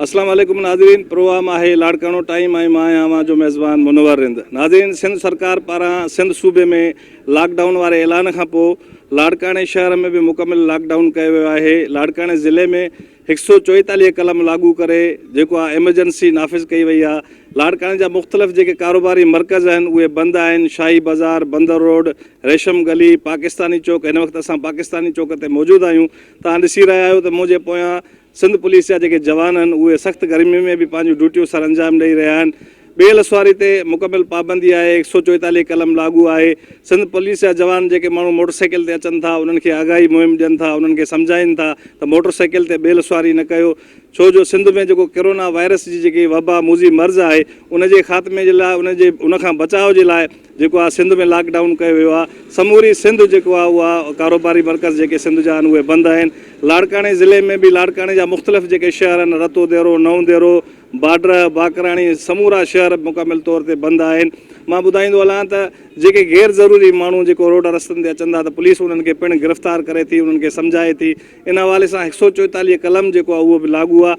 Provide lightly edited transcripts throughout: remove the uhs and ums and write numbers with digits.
اسلام عليڪم ناظرين پروگرام آهي لاڙڪاڻو ٽائيم ۽ مان آهيان اوهان جو ميزبان منور رند ناظرين سنڌ سرڪار پاران سنڌ صوبي ۾ لاڪ ڊائون واري اعلان کان پوء لاڙڪاڻي شهر ۾ به مڪمل لاڪ ڊائون ڪيو ويو آهي لاڙڪاڻي ضلعي ۾ هڪ سئو چوئيتاليهه قلم لاڳو ڪري جيڪو آ ايمرجنسي نافذ ڪئي وئي آ لاڙڪاڻي جا مختلف جيڪي ڪاروباري مرڪز آهن اهي بند آهن شاهي بازار بندر روڊ ريشم گلي پاڪستاني چوڪ هن وقت اسان پاڪستاني چوڪ تي موجود آهيون توهان ڏسي رهيا آهيو ته منهنجي پويان سنڌ پوليس جا جيڪي جوان آهن اهي سخت گرمي ۾ به پنهنجون ڊيوٽيون سرانجام ڏئي رهيا آهن. ٻيل سواري تي مڪمل پابندي آهي، هڪ سئو چوئيتاليهه قلم لاڳو آهي. سنڌ پوليس جا جوان جيڪي ماڻهو موٽر سائيڪل تي اچن ٿا انهن کي آگاهي مهم ڏين ٿا انهن کي سمجهائين ٿا ته موٽر سائيڪل تي ٻيل سواري نه ڪيو ڇو جو سنڌ ۾ جيڪو ڪرونا وائرس جي جيڪي وبا موذي مرض آهي ان جي خاتمي جي لاء ان جي ان کان بچاء جي لاء جيڪو آ سنڌ ۾ لاڪ ڊائون ڪيو ويو آ سموري سنڌ جيڪو آ اها ڪاروباري مرڪز جيڪي سنڌ جا آهن اهي بند آهن لاڙڪاڻي ضلعي ۾ به لاڙڪاڻي جا مختلف جيڪي شهر آهن رتو ديرو نئون ديرو بارڊر باقراڻي سمورا شهر مڪمل طور تي بند آهن مان ٻڌائيندو هلان ته جيڪي غير ضروري ماڻهو جيڪو روڊ رستن تي اچن ٿا ته پوليس انهن کي پڻ گرفتار ڪري ٿي انهن کي سمجهائي ٿي ان حوالي سان هڪ سئو چوئيتاليهه قلم جيڪو آهي اهو به لاڳو آهي.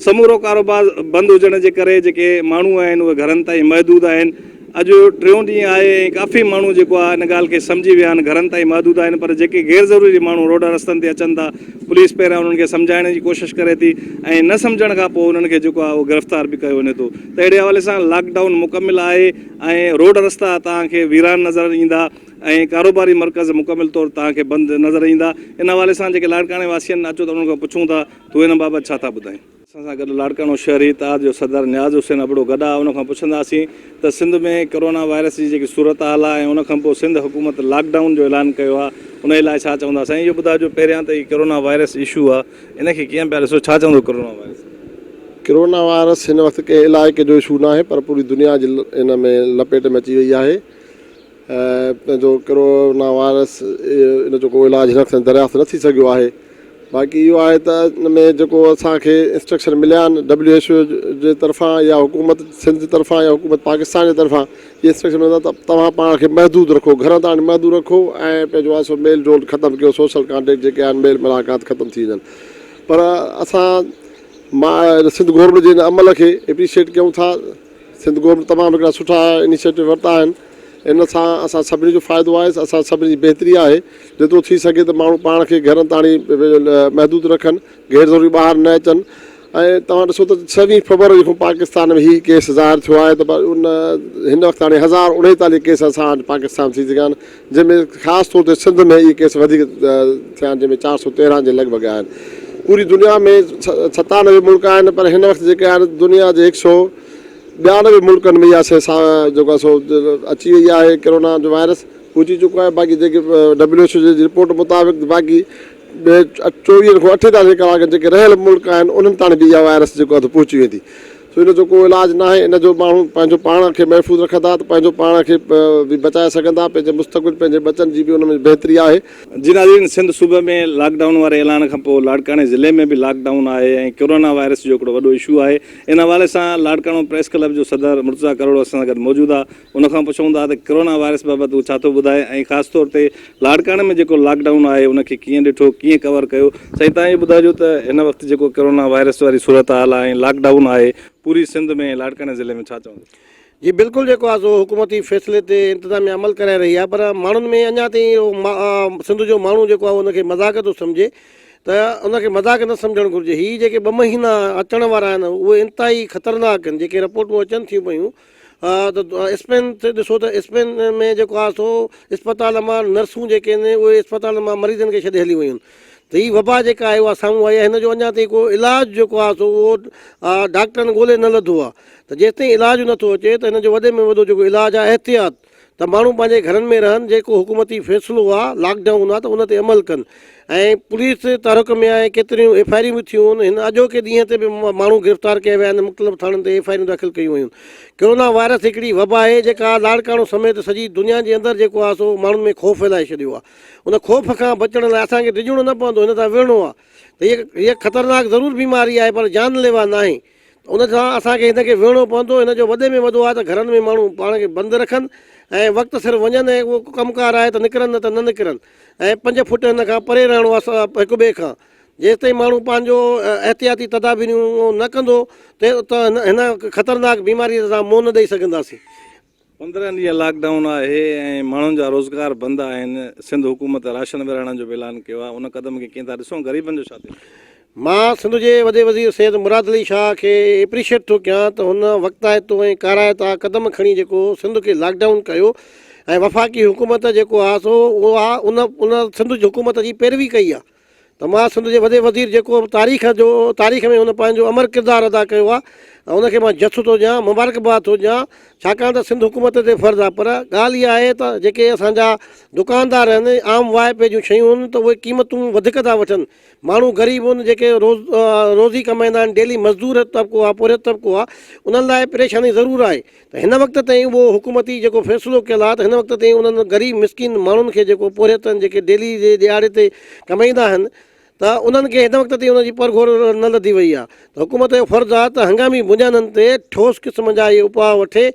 سمورو ڪاروبار بند هجڻ جي ڪري جيڪي ماڻهو آهن اهي گهرن تائين محدود آهن. اڄ ٽيون ڏينهن آهي ۽ ڪافي ماڻهو جيڪو آهي ان ڳالهه کي سمجهي ويا آهن گهرن تائين محدود آهن پر جيڪي غير ضروري ماڻهو روڊ رستن تي اچن ٿا پوليس پهريان انهن کي سمجهائڻ جي ڪوشش ڪري ٿي ۽ نه سمجهڻ کان پوء انهن کي جيڪو آهي اهو گرفتار به ڪيو وڃي ٿو ته اهڙي حوالي سان لاڪ ڊائون مڪمل آهي ۽ روڊ رستا توهان کي ويران نظر ايندا. ۽ ڪاروباري مرڪز مڪمل طور توهان کي بند نظر ايندا. ان حوالي سان جيڪي لاڙڪاڻي واسي آهن اچو ته انهن کان پڇون ٿا ته اهي ان بابت ڇا ٿا ٻڌائين. اسان سان گڏ لاڙڪاڻو شهري اتحاد جو صدر نياز حسين ابڙو گڏ آهي ان کان پڇنداسين ته سنڌ ۾ ڪرونا وائرس جي جيڪي صورتحال آهي ۽ ان کان پوء سنڌ حڪومت لاڪ ڊائون جو اعلان ڪيو آهي ان جي لاء ڇا چوندا. سائين اهو ٻڌايو جو پهريان ته هي ڪرونا وائرس اشو آهي ان کي ڪيئن پيا ڏسو ڇا چوندو ڪرونا وائرس. ڪرونا وائرس هن وقت ڪنهن علائقي جو اشو ناهي پر پوري دنيا جي ان ۾ لپيٽ ۾ اچي وئي آهي. پنهنجو ڪرونا وائرس ان جو ڪو علاج هن وقت تائين دريافت نه ٿي سگهيو آهي باقي اهو آهي ته ان ۾ جيڪو اسان کي انسٽرڪشن مليا آهن ڊبليو ايڇ او جي طرفان يا حڪومت سنڌ جي طرفان يا حڪومت پاڪستان جي طرفان اهي انسٽرڪشن ملندا ته توهان پاڻ کي محدود رکو گهرن تائين محدود رکو ۽ پنهنجو آهي سو ميل جول ختم ڪيو سوشل ڪانٽيڪٽ جيڪي آهن ميل ملاقات ختم ٿي وڃن پر اسان مان سنڌ گورنمينٽ جي ان عمل کي اپريشيٽ ڪيون ٿا سنڌ گورنمينٽ تمام هڪڙا سٺا انيشيٽو ورتا آهن ان سان اسان سڀني جو فائدو آهي اسان سڀني جي بهتري آهي جيترو ٿي سگهي ته ماڻهو پاڻ کي گهرن تاڻي محدود رکن غير ضروري ٻاهر نه اچن ۽ توهان ڏسو ته ڇويهه فبروري کان پاڪستان ۾ هي ڪيس ظاهر ٿيو آهي ته ان هن وقت هاڻي هزار اڻيتاليهه ڪيس اسان وٽ پاڪستان ٿي چڪا آهن جنهن ۾ خاص طور تي سنڌ ۾ اهي ڪيس وڌيڪ ٿيا آهن جنهن ۾ 413 جي لڳ ڀڳ آهن. پوري دنيا ۾ 97 ملڪ آهن پر هن وقت جيڪي آهن دنيا جي هڪ سئو ٻيانوي ملڪن ۾ اها شيء جيڪو آهي سو اچي وئي آهي ڪرونا جو وائرس پهچي چڪو آهي باقي جيڪي ڊبليو ايڇ او جي رپورٽ مطابق باقي چوويهن کان اٺيتاليهن ڪلاڪن جيڪي رهيل ملڪ آهن انهن تاڻي به اها وائرس جيڪو آهي سو پهچي ويندي. سو ان جو ڪو علاج ناهي، ان جو ماڻهو پنهنجو پاڻ کي محفوظ رکندا ته پنهنجو پاڻ کي به بچائي سگهندا، پنهنجي مستقبل پنهنجي ٻچن جي به ان ۾ بهتري آهي. جي ناظرين سنڌ صوبي ۾ لاڪ ڊائون واري اعلان کان پوء لاڙڪاڻي ضلعي ۾ به لاڪ ڊائون آهي ۽ ڪرونا وائرس جو هڪڙو وڏو اشو آهي ان حوالي سان لاڙڪاڻو پريس ڪلب جو صدر مرتضيٰ ڪروڙ اسان سان گڏ موجود آهي ان کان پڇون ٿا ته ڪرونا وائرس بابت هو ڇا ٿو ٻڌائي ۽ خاص طور تي لاڙڪاڻي ۾ جيڪو لاڪ ڊائون آهي ان کي ڪيئن ڏٺو ڪيئن ڪور ڪيو سائين تهان اهو ٻڌائجو ته هن وقت جيڪو ڪرونا وائرس واري صورتحال آهي ۽ لاڪ ڊائون آهي پوري سنڌ ۾ ۽ لاڙڪاڻي ضلعي ۾ ڇا چوندو. جي بلڪل جيڪو آهي سو حڪومتي فيصلي تي انتظاميا عمل ڪرائي رهي آهي پر ماڻهن ۾ اڃا تائين اهو سنڌ جو ماڻهو جيڪو آهي ان کي مذاق ٿو سمجهي ته ان کي مذاق نه سمجهڻ گهرجي هي جيڪي ٻه مهينا اچڻ وارا آهن اهي انتهائي خطرناڪ آهن جيڪي رپورٽون اچن ٿيون پيون ته اسپين تي ڏسو ته اسپين ۾ جيڪو آهي سو اسپتال مان نرسون جيڪي آهن اهي اسپتال مان مريضن کي ڇڏي هليون ويون ته هي وبا جيڪا آهي اها سامهون آئي آهي هن جو اڃا تائين ڪو علاج جيڪو آهي سو اهو ڊاڪٽرن ڳولي نه لڌو آهي ته جيستائين علاج نٿو اچي ته هن جو وڏي ۾ وڏو جيڪو علاج آهي احتياط ته ماڻهو پنهنجي گهرن ۾ رهن جيڪو حڪومتي فيصلو آ لاڪ ڊائون آ ته ان تي عمل ڪن ۽ پوليس تحرڪ ۾ آهي ڪيتريون ايف I آريون به ٿيون هن اڄوڪي ڏينهن تي به ماڻهو گرفتار ڪيا ويا آهن مختلف ٿاڻن تي ايف I آريون داخل ڪيون ويون ڪرونا وائرس هڪڙي وبا آهي جيڪا لاڙڪاڻو سميت سڄي دنيا جي اندر جيڪو آ سو ماڻهن ۾ خوف ڦهلائي ڇڏيو آ ان خوف کان بچڻ لاء اسان کي ڊڄڻو نه پوندو هن سان وڙهڻو آ ته هيء خطرناڪ ضرور بيماري آهي پر جان ليوا ناهي ان سان اسان کي هن کي وڙهڻو پوندو. هن جو وڏي ۾ وڏو آهي ته گهرن ۾ ماڻهو پاڻ کي بند رکن ۽ وقت سر وڃن ۽ اهو ڪم ڪار آهي ته نڪرن نه ته نه نڪرن ۽ پنج فوٽ هن کان پري رهڻو آهي هڪ ٻئي کان جيستائين ماڻهو پنهنجو احتياطي تدابيرون نه ڪندو ته هن خطرناڪ بيماري سان منهن نه ڏئي سگهنداسين. 15 ڏينهن لاڪ ڊائون آهي ۽ ماڻهن جا روزگار بند آهن، سنڌ حڪومت راشن ورهائڻ جو به اعلان ڪيو آهي، ان قدم کي ڪيئن ٿا ڏسو ۽ غريبن جو ڇا ٿيندو؟ مان سنڌ جي وڏي وزير سيد مراد علي شاهه کي اپريشيٽ ٿو ڪيان ته هن وقتائتو ۽ ڪارائتا قدم کڻي جيڪو سنڌ کي لاڪ ڊائون ڪيو ۽ وفاقي حڪومت جيڪو آهي سو اها ان ان سنڌ جي حڪومت جي پيروي ڪئي آهي ته مان سنڌ جي وڏي وزير جيڪو تاريخ جو تاريخ ۾ هن پنهنجو امر ڪردار ادا ڪيو آهي ان کي مان جس ٿو ڏيان مبارڪباد ٿو ڏيان ڇاڪاڻ ته سنڌ حڪومت تي فرض آهي پر ڳالهه اها آهي ته جيڪي اسان جا دڪاندار آهن عام واهپي جون شيون آهن ته اهي قيمتون وڌيڪ ٿا وٺن ماڻهو غريب آهن جيڪي روز روزي ڪمائيندا آهن ڊيلي مزدور طبقو آهي پورهيت طبقو آهي انهن لاء پريشاني ضرور آهي ته هن وقت تائين اهو حڪومتي جيڪو فيصلو ڪيل آهي ته هن وقت تائين انهن غريب مسڪين ماڻهن کي جيڪو پورهيت آهن جيڪي ڊيلي جي ڏهاڙي تي ڪمائيندا آهن ته انهن کي هن وقت تائين انهن جي پرگهور نه لڌي وئي آهي ته حڪومت جو فرض آهي ته هنگامي بنيادن تي ٺوس قسم جا اهي اپاء وٺي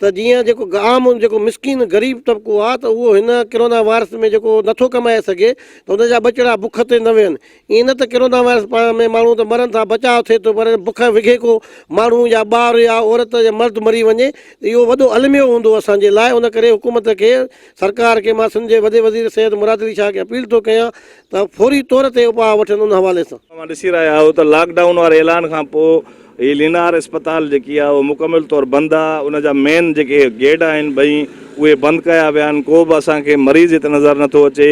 ته جيئن جيڪو عام جيڪو مسڪين غريب طبقو آ ته اهو هن ڪرونا وائرس ۾ جيڪو نٿو ڪمائي سگهي ته ان جا ٻچڙا بک تي نه ويهن ائين نه ته ڪرونا وائرس پاڻ ۾ ماڻهو ته مرن ٿا بچاء ٿئي ٿو پر بک وگهي ڪو ماڻهو يا ٻار يا عورت يا مرد مري وڃي ته اهو وڏو الميو هوندو اسان جي لاء ان ڪري حڪومت کي سرڪار کي مان سنڌ جي وڏي وزير سيد مراد علي شاهه کي اپيل ٿو ڪيان ته فوري طور تي اپاء وٺن ان حوالي سان. اوهان ڏسي رهيا آهيو ته لاڪ ڊائون واري اعلان کان پوء هي لينار اسپتال جيڪي آهي اهو مڪمل طور بند آهي ان جا مين جيڪي گيٽ آهن ٻئي اهي بند ڪيا ويا آهن ڪو به اسان کي مريض هت نظر نٿو اچي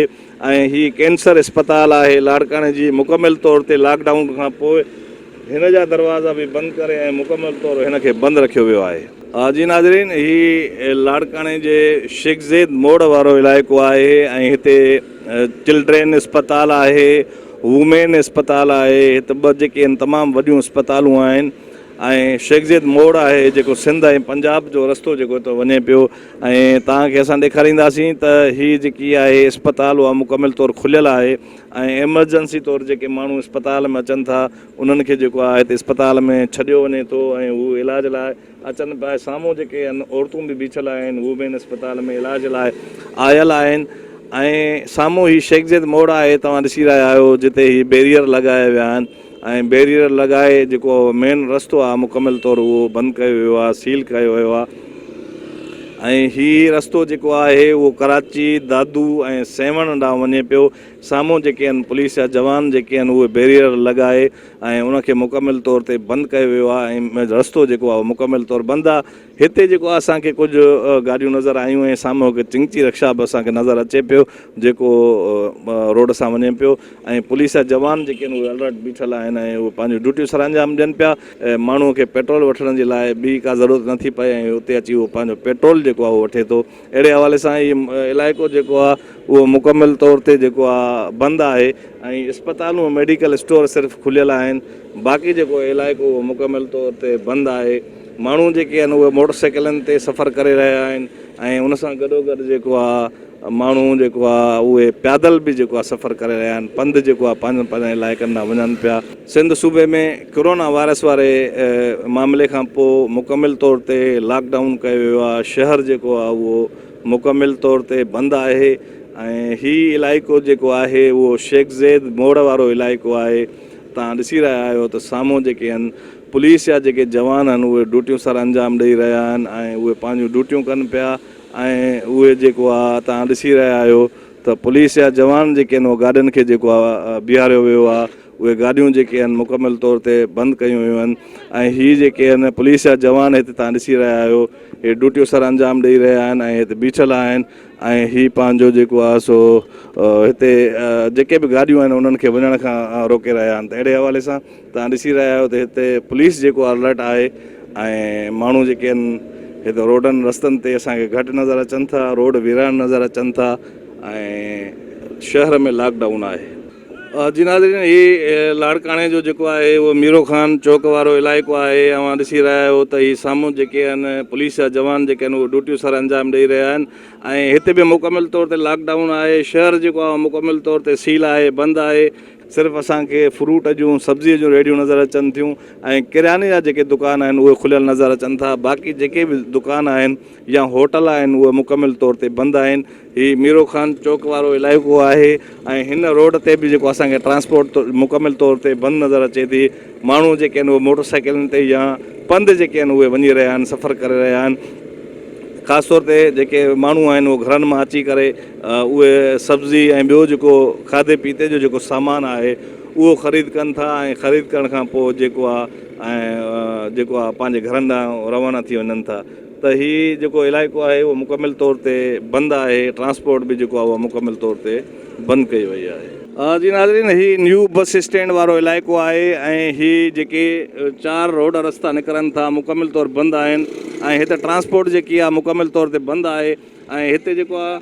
۽ هي ڪينسر اسپتال آهي لاڙڪاڻي جي مڪمل طور تي لاڪ ڊائون کان پوء هن جا دروازا به بند ڪري ۽ مڪمل طور هن کي بند رکيو ويو آهي. جي ناظرين هي لاڙڪاڻي جي شيخ زيد موڙ وارو علائقو آهي ۽ هتي چلڊرين اسپتال آهي وومين اسپتال آهي، هت ٻه جيڪي آهن تمام وڏيون اسپتالون آهن ۽ شيخ زيد موڙ آهي جيڪو سنڌ ۽ پنجاب جو رستو جيڪو هتو وڃي پيو ۽ توهان کي اسان ڏيکارينداسين ته هي جيڪي آهي اسپتال اها مڪمل طور کليل آهي ۽ ايمرجنسي طور جيڪي ماڻهو اسپتال ۾ اچن ٿا انهن کي جيڪو آهي هتي اسپتال ۾ ڇڏيو وڃي ٿو ۽ هو علاج لاء اچن پيا سامهون جيڪي آهن عورتون به بيٺل آهن هو به هن اسپتال ۾ علاج لاء آيل آهن ۽ سامهون هي شيخ زيد موڙ آهي توهان ڏسي رهيا آهيو جتي هي بيريئر لڳايا ويا آهن ۽ بيريئر لڳائي جيڪو مين رستو آهي مڪمل طور اهو بند ڪيو ويو آهي سيل ڪيو ويو آهي ۽ هي رستو جيڪو آهي اهو ڪراچي دادو ۽ سيوهڻ ڏانهن وڃي پيو سامهون جيڪي آهن پوليس جا جوان جيڪي آهن اهي بيريئر لڳائي ۽ ان کي مڪمل طور تي بند ڪيو ويو آهي ۽ رستو جيڪو آهي اهو مڪمل طور بند آهي هتي جيڪو آهي اسان کي ڪجهه گاڏيون نظر آيون ۽ سامهون هڪ چنگچي رڪشا به اسان کي نظر اچي پيو جيڪو روڊ سان وڃي پيو ۽ پوليس جا جوان جيڪي آهن اهي الرٽ بيٺل آهن ۽ اهي پنهنجون ڊيوٽيون سرانجام ڏين پيا ماڻهو کي پيٽرول وٺڻ جي لاء ٻي ڪا ضرورت نٿي پئي ۽ اتي اچي اهو پنهنجو پيٽرول جيڪو آهي اهو وٺي ٿو اهڙي حوالي سان هي علائقو جيڪو آهي اهو مڪمل طور تي جيڪو آهي بند آهي ۽ اسپتالون ۽ ميڊيڪل اسٽور صرف کليل آهن باقي جيڪو علائقو اهو مڪمل طور تي بند آهي ماڻهو جيڪي آهن اهي موٽر سائيڪلن تي سفر ڪري رهيا آهن ۽ ان سان گڏوگڏ جيڪو آهي ماڻهو جيڪو آهي اهي پيادل به جيڪو آهي سفر ڪري رهيا آهن پنڌ جيڪو آهي پنهنجن پنهنجن علائقن ڏانهن وڃن پيا. سنڌ صوبي ۾ ڪرونا وائرس واري معاملي کان پوء مڪمل طور تي لاڪ ڊائون ڪيو ويو آهي شهر جيڪو آهي اهو مڪمل طور تي بند آهي ۽ هي علائقو جيڪو آهي اهو شيخ زيد موڙ وارو علائقو آهي توهان ڏسي رهيا آهيو ته سامهون جيڪي آهن پوليس جا جيڪي جوان آهن اهي ڊيوٽيون سر انجام ڏئي رهيا آهن ۽ اهي پنهنجون ڊيوٽيون ڪن پيا ۽ اهي جيڪو آ توهان ڏسي رهيا آهيو ته پوليس جا جوان جيڪي آهن اهي گاڏين کي جيڪو آ بيهاريو ويو آ اهي گاڏيون جيڪي آهن مڪمل طور تي بند ڪيون ويون آهن ۽ هي جيڪي آهن پوليس جا جوان هتي توهان ڏسي رهيا آهيو هي ڊيوٽيون سر انجام ڏئي رهيا آهن ۽ هتي بيٺل آهن ۽ هي پنهنجو جيڪو آ سو هتي جيڪي به گاڏيون آهن انهن کي وڃڻ کان روڪي رهيا آهن ته اهڙي حوالي سان توهان ڏسي رهيا آهيو ته هتي پوليس جيڪو الرٽ آهي ۽ ماڻهو جيڪي آهن هتي روڊن رستن تي اسان کي گهٽ نظر اچن ٿا روڊ ويران نظر اچن ٿا ۽ شهر ۾ لاڪ ڊائون آهي. جي ناظرين هي لاڙڪاڻي جو جيڪو آهي اهو ميرو خان چوڪ وارو علائقو آهي اوهان ڏسي رهيا آهيو ته هي سامهون جيڪي آهن پوليس جا جوان جيڪي آهن اهي ڊيوٽيون سر انجام ڏئي رهيا آهن ۽ هتي به مڪمل طور تي لاڪ ڊائون آهي شهر جيڪو آهي مڪمل طور تي سيل آهي بند آهي. صرف اسان کي فروٽ جون سبزي جون ريڙهيون نظر اچن ٿيون ۽ ڪرياني جا جيڪي دڪان آهن اهي کليل نظر اچن ٿا باقي جيڪي به دڪان آهن يا هوٽل آهن اهي مڪمل طور تي بند آهن هي ميرو خان چوڪ وارو علائقو آهي ۽ هن روڊ تي به جيڪو اسان کي ٽرانسپورٽ مڪمل طور تي بند نظر اچي ٿي ماڻهو جيڪي آهن اهي موٽر سائيڪلن تي يا پنڌ جيڪي آهن اهي وڃي رهيا آهن سفر ڪري رهيا آهن خاص طور تي جيڪي ماڻهو آهن اهي گهرن مان اچي ڪري اهي سبزي ۽ ٻيو جيڪو کاڌي پيتي جو جيڪو سامان آهي اهو خريد ڪن ٿا ۽ خريد ڪرڻ کان پوء جيڪو آهي ۽ جيڪو آهي پنهنجي گهرن ڏانهن روانا ٿي وڃن ٿا ته هي جيڪو علائقو آهي اهو مڪمل طور تي بند آهي ٽرانسپورٽ به جيڪو آهي اها مڪمل طور تي بند ڪئي وئي آهي. جي ناظرين هي نيو بس اسٽينڊ وارو علائقو آهي ۽ هي جيڪي چار روڊ رستا نڪرن ٿا مڪمل طور بند آهن ۽ هتي ٽرانسپورٽ جيڪي آهي مڪمل طور تي بند آهي ۽ هتي جيڪو آهي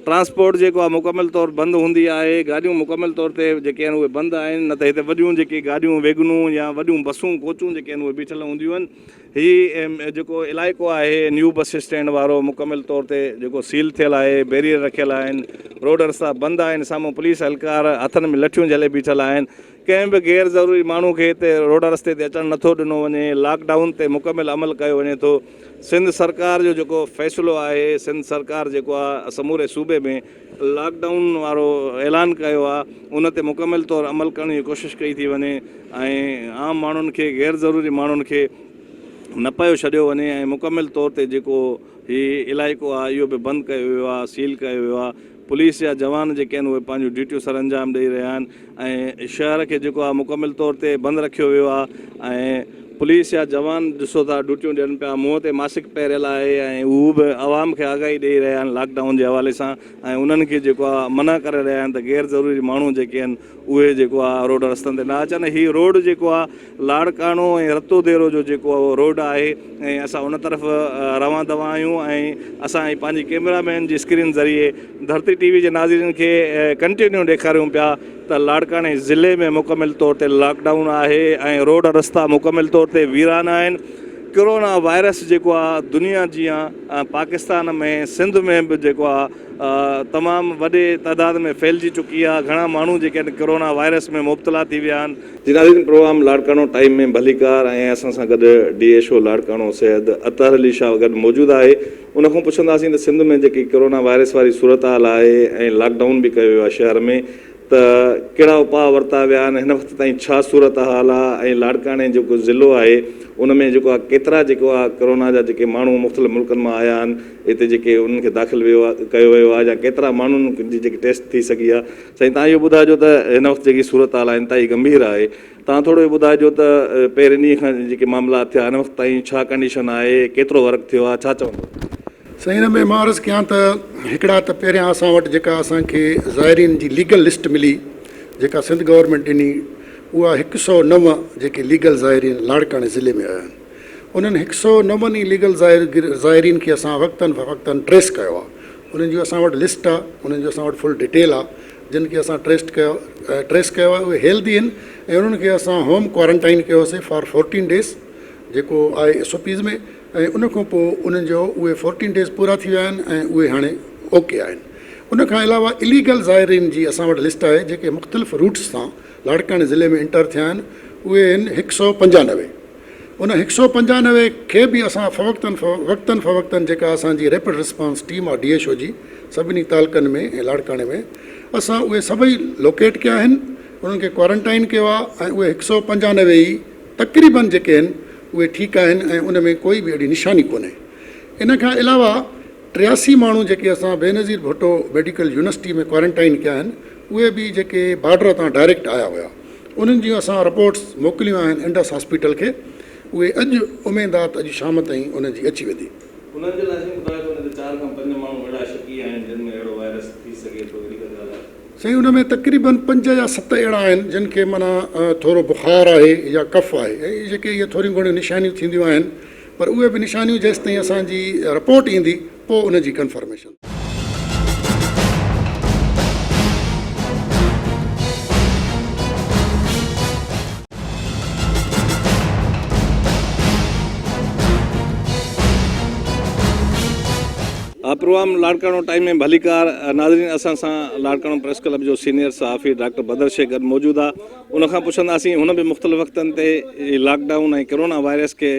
ٽرانسپورٽ جيڪو آهي مڪمل طور بند هوندي آهي گاڏيون مڪمل طور تي جيڪي آهن اهي بند آهن نه ته هتي وڏيون جيڪي گاڏيون ويگنون يا وڏيون بسون ڪوچون جيڪي آهن اهي بيٺل هونديون آهن هي جيڪو علائقو آهي نيو بس اسٽينڊ وارو مڪمل طور تي جيڪو سيل ٿيل آهي بيريئر رکيل آهن روڊ رستا بند آهن سامهون پوليس اهلڪار هٿن ۾ لٺيون جهلي بيٺل آهن ڪنهن به غير ضروري ماڻهو کي هتي روڊ رستي تي اچڻ نٿو ڏنو وڃي لاڪ ڊائون تي مڪمل عمل ڪيو وڃي ٿو سنڌ سرڪار جو جيڪو فيصلو آهي سنڌ سرڪار جيڪو آهي سموري صوبي ۾ لاڪ ڊائون وارو اعلان ڪيو آهي ان تي مڪمل طور عمل ڪرڻ جي ڪوشش ڪئي ٿي وڃي ۽ عام ماڻهن کي غير ضروري ماڻهن کي نه پيو ڇڏيو وڃي ۽ مڪمل طور تي جيڪو هي علائقو آهي اهو به بند ڪيو ويو آهي سيل ڪيو ويو آهي پوليس جا جوان جيڪي آهن اهي پنهنجون ڊيوٽيون سرانجام ڏئي رهيا آهن ۽ شهر کي جيڪو آهي مڪمل طور تي بند رکيو ويو آهي ۽ پوليس جا جوان ڏسو ٿا ڊيوٽيون ڏين پيا منهن تي ماسڪ پهريل آهي ۽ هو به عوام کي آگاهي ڏئي رهيا آهن لاڪ ڊائون جي حوالي سان ۽ انهن کي جيڪو آهي منع ڪري رهيا آهن ته غير ضروري ماڻهو جيڪي آهن اهي جيڪو آهي روڊ رستن تي نه اچن هي روڊ جيڪو آهي لاڙڪاڻو ۽ رتو ديرو جو جيڪو آهي روڊ آهي ۽ اسان ان طرف روان دوان آهيون ۽ اسان پنهنجي ڪيمرا مين جي اسڪرين ذريعي ڌرتي ٽي وي جي ناظرين کي ڪنٽينيو ڏيکاريون پيا ته لاڙڪاڻي ضلعي ۾ مڪمل طور تي لاڪ ڊائون آهي ۽ روڊ رستا مڪمل طور تي ويران آهن ڪرونا وائرس جيڪو آهي دنيا جيان پاڪستان ۾ سنڌ ۾ به جيڪو آهي تمام وڏي تعداد ۾ ڦهلجي چڪي آهي گهڻا ماڻهو جيڪي آهن ڪرونا وائرس ۾ مبتلا ٿي ويا آهن. جي ناظرين پروگرام لاڙڪاڻو ٽائيم ۾ ڀليڪار ۽ اسان سان گڏ D H O Larkana Syed Athar Ali Shah گڏ موجود آهي ان کان پڇنداسين ته سنڌ ۾ جيڪي ڪرونا وائرس واري صورتحال آهي ۽ لاڪ ڊائون به ڪيو ويو آهي شهر ۾ ته ڪهڙا اپاء ورتا ويا آهن هن وقت تائين ڇا صورتحال آهي ۽ لاڙڪاڻي جيڪو ضلعو آهي ان ۾ جيڪو آهي ڪيترا جيڪو آهي ڪرونا جا جيڪي ماڻهو مختلف ملڪن مان آيا آهن هتي جيڪي انهن کي داخل ويو آهي ڪيو ويو آهي يا ڪيترا ماڻهن جي جيڪي ٽيسٽ ٿي سگهي آهي سائين تان اهو ٻڌائجو ته هن وقت جيڪي صورتحال آهي انتهائي گنڀير آهي تان ٿورو اهو ٻڌائجو ته پهرين ڏينهن کان جيڪي معاملا ٿيا هن وقت تائين ڇا ڪنڊيشن آهي ڪيترو ورڪ ٿيو آهي ڇا چوندو. سائين ان ۾ مان عرض ڪيان ته هڪڙا ته پهريان اسان وٽ جيڪا اسان کي زائرين جي ليگل لسٽ ملي جيڪا سنڌ گورنمينٽ ڏني اها هڪ سئو نو جيڪي ليگل زائرين لاڙڪاڻي ضلعي ۾ آيا آهن انهن هڪ سئو نون ئي ليگل زائرين کي اسان وقتن فوقتن ٽريس ڪيو آهي انهن جي اسان وٽ لسٽ آهي انهن جو اسان وٽ فل ڊيٽيل آهي جن کي اسان ٽريسٽ ڪيو ٽريس ڪيو آهي اهي هيلدي آهن ۽ انهن کي اسان هوم ڪوارنٽائن ڪيوسي فار فورٽين ڊيز جيڪو آهي ايس او پيز ۾ ۽ ان کان پوء انهن جو اهي فورٽين ڊيز پورا ٿي ويا آهن ۽ اهي هاڻي اوڪي آهن ان کان علاوه اليگل زائرين جي اسان وٽ لسٽ آهي جيڪي مختلف روٽس تان لاڙڪاڻي ضلعي ۾ انٽر ٿيا آهن اهي آهن هڪ سئو پنجانوي ان هڪ سئو پنجانوي کي به اسان فوقتن وقتن فوقتن جيڪا اسان جي ريپڊ رسپانس ٽيم آهي ڊي ايڇ او جي سڀني تعلقن ۾ ۽ لاڙڪاڻي ۾ اسان اهي سڀئي لوڪيٽ ڪيا آهن انهن کي ڪوارنٽائن ڪيو آهي ۽ اهي هڪ سئو پنجانوي ئي تقريبن جيڪي آهن اهي ٺيڪ آهن ۽ ان ۾ ڪوئي به اهڙي نشاني ڪونهي. ان کان علاوه 83 ماڻهو جيڪي اسان Benazir Bhutto medical university ۾ quarantine ڪيا آهن اهي به جيڪي بارڊر تان ڊائريڪٽ آيا هيا انهن جون اسان رپورٽس موڪليون آهن انڊس هاسپيٽل کي اهي اڄ اميد آ ته اڄ شام تائين انهن جي اچي ويندي. انهن جي لاء سائين ٻڌايو ته انهن تي چار کان پنج ماڻهو اهڙا شڪي آهن جن ۾ اهڙو وائرس ٿي سگهي ٿو اهڙي ڪا ڳالهه آهي؟ سائين ان ۾ تقريبن پنج يا ست اهڙا آهن جن کي معنيٰ ٿورو بخار آهي يا ڪف آهي ۽ جيڪي اهي ٿوريون گهڻيون نشانيون ٿينديون آهن پر اهي به نشانيون جيستائين اسان جي رپورٽ ايندي پوء ان جي ڪنفرميشن. پروگرام لاڙڪاڻو ٽائيم ۾ ڀليڪار ناظرين اسان سان لاڙڪاڻو پريس ڪلب جو سينيئر صحافي ڊاڪٽر بدر شيخ گڏ موجود آ ان کان پڇنداسين هن به مختلف وقتن تي لاڪ ڊائون ۽ ڪرونا وائرس کي